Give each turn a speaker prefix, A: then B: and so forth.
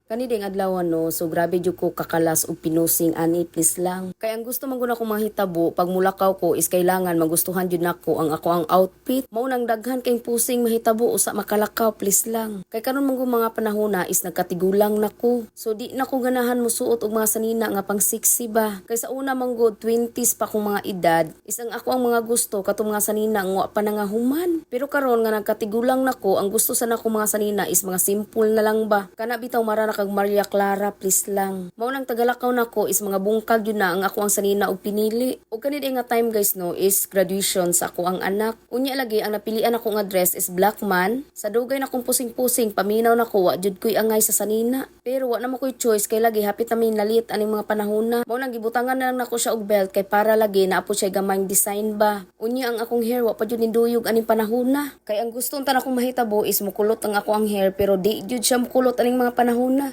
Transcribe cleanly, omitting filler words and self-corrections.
A: Kani ding adlaw, no, so grabe jud ko kakalas og pinusing ani, please lang. Kay ang gusto man gud akong mahitabo pag mulakaw ko is kailangan magustuhan jud nako ang ako ang outfit. Mao nang daghan kay pusing mahitabo usa makalakaw, please lang. Kay karon man gud mga panahona is nagkatigulang na ko. So di na ko ganahan mosuot og mga sanina nga pang sexy ba. Kay sa una man gud, 20s pa kong mga edad, is ang ako ang mga gusto katong mga sanina nga wa pa na nga human. Pero karon nga nagkatigulang na ko, ang gusto sa nako mga sanina is mga simple na lang ba. Kana bitaw mara na kag Maria Clara, please lang. Mao nang tagalakaw nako is mga bungkag yun na ang ako ang sanina og pinili. Og kani nga time, guys, no, is graduation sa ako ang anak. Unya lagi ang napilian ako nga dress is black man. Sa dugay na kong pusing-pusing, paminaw nako, wa jud ko'y angay sa sanina. Pero wa na mo ko'y choice kay lagi hapit na mi nalit aning mga panahona. Mao nang gibutangan na lang nako siya og belt kay para lagi naa po siya gamayng design ba. Unya ang akong hair wa pa jud ninduyog aning panahona. Kay ang gusto unta nakong mahitabo is mukulot ang ako ang hair, pero di jud siya mukulot aning mga panahona.